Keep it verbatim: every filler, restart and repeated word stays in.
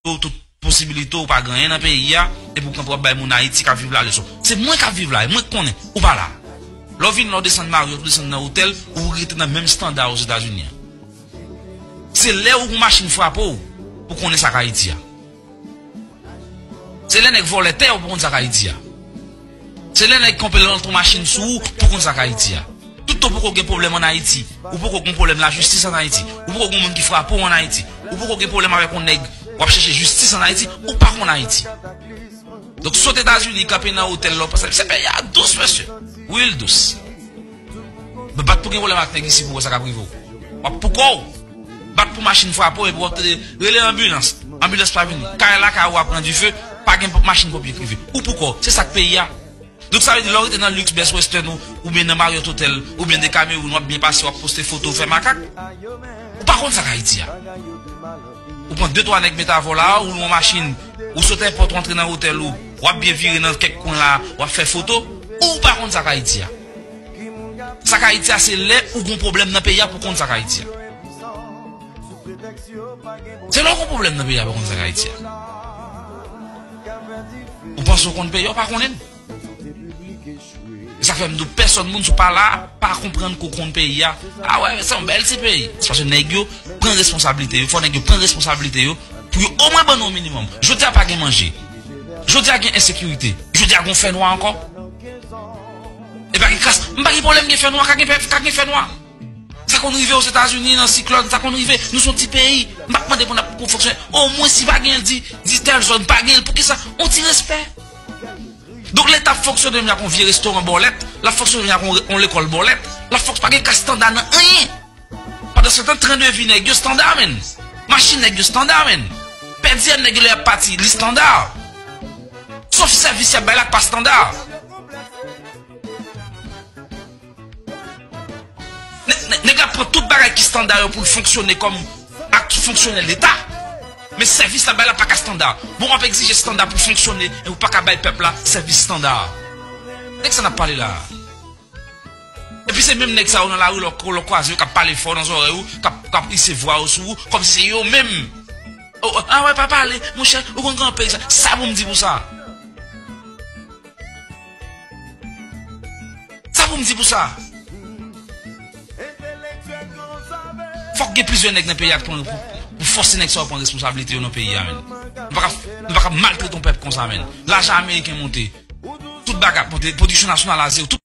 tout posibilite, ou pa gen anyen nan peyi a, epi ou kanpe w ap bay moun Ayiti k ap viv la leson. Se mwen k ap viv la, e mwen k konnen, ou pa la. Lè w vin la, w desann Marriott, ou desann nan otèl, ou rete nan menm estanda Ozetazini an. Se lè ou gon machin frape w pou konnen sa k Ayiti a. Se lè nèg vòlè tè w pou konn sa k Ayiti a. Se lè nèg kanpe l antre yon machin sou ou pou konn sa k Ayiti a. Toutan w poko gen pwoblèm ann Ayiti, ou poko gen pwoblèm lajistis ann Ayiti, ou poko gen moun ki frape w ann Ayiti, ou poko gen pwoblèm avèk yon nèg w ap chèche jistis ann Ayiti, ou pa konn Ayiti. Donk, sot Etazini, kanpe nan otèl la, w panse se peyi a dous, mesye. Wi, l dous. Men bat pou gen pwoblèm ak nèg isi pou wè sa k ap rive w. W ap pou kò w. Bat pou machin frape w epi w ap tande, rele anbilans. Anbilans pa vini. Kay lakay ou ap pran dife, pa gen machin ponpye k rive. Ou pou kò w. Se sa k peyi a. Donk sa vle di lè w rete nan luxe Best Western ou, oubyen nan Marriott Hotel, oubyen Decameron, w ap byen pase, w ap poste foto, w fè makak. Ou pa konn sa k Ayiti a. Ou pran de twa nèg met avè w la, ou yon machin, ou sot èpòt, ou antre nan otèl ou, w ap byen vire nan kèk kwen la, w ap fè foto, ou pa konn sa k Ayiti a. Sa k Ayiti a, se lè ou gon pwoblèm nan peyi a pou konn sa k Ayiti a. Se lè w gon pwoblèm nan peyi a pou konn sa k Ayiti a. Ou panse w konn peyi a, ou pa konnen l. E sa k fè m di w, pèsòn moun, si w pa la, pa konprann ke w konn peyi a. A wè, se yon bèl ti peyi. Se paske nèg yo pran responsablite yo. Fò nèg yo pran responsablite yo pou yo omwen ban nou yon minimòm. Jodi a pa gen manje. Jodi a gen ensekirite. Jodi a gon fènwa ankò. E pa gen kras. M pa gen pwoblèm gen fènwa, ka gen fè, ka gen fènwa. Sa konn rive Ozetazini nan siklòn, sa konn rive. Nou se yon ti peyi. M pa mande pou n ap fonksyone. Omwen si pa gen l, di, di tèl zòn pa gen l. Poukisa? On ti respè. Donk Leta ap fonksyone menm jan ak yon vye restoran bòlèt, l ap fonksyone menm jan ak yon, yon lekòl bòlèt, l ap fonksyone, pa gen ka estanda nan anyen. Pandansetan, tren de vi nèg yo estanda, menn. Machin nèg yo estanda, menn. Pèdiyèm nèg yo lè y ap pati, li estanda. Sof sèvis y ap bay la k pa estanda. Nè-, nè-, nèg la pran tout bagay ki estanda yo pou l fonksyone kòm ak fonksyonè Leta. Men sèvis l ap bay la pa ka estanda. Bon, w ap egzije estanda pou fonksyone e ou pa ka bay pèp la sèvis estanda. Nèg sa n ap pale la. Epi se menm nèg sa yo nan lari lè w, lè w kwaze yo k ap pale fò nan zòrèy ou, k ap, k ap ise vwa yo sou ou, kòmsi se yo menm. Oh, oh, a wè, pa pale, monchè, ou konn gran peyi sa. Sa pou m di pou sa. Sa pou m di pou sa. Fòk gen plizyè nèg nan peyi a k pran pou, pou fòse nèg sa yo pran responsablite yo nan peyi a, menn. Nou pa ka, nou pa ka maltrete yon pèp konsa, menn. Lajan ameriken monte. Tout bagay monte, pwodiksyon nasyonal a zewo. Tout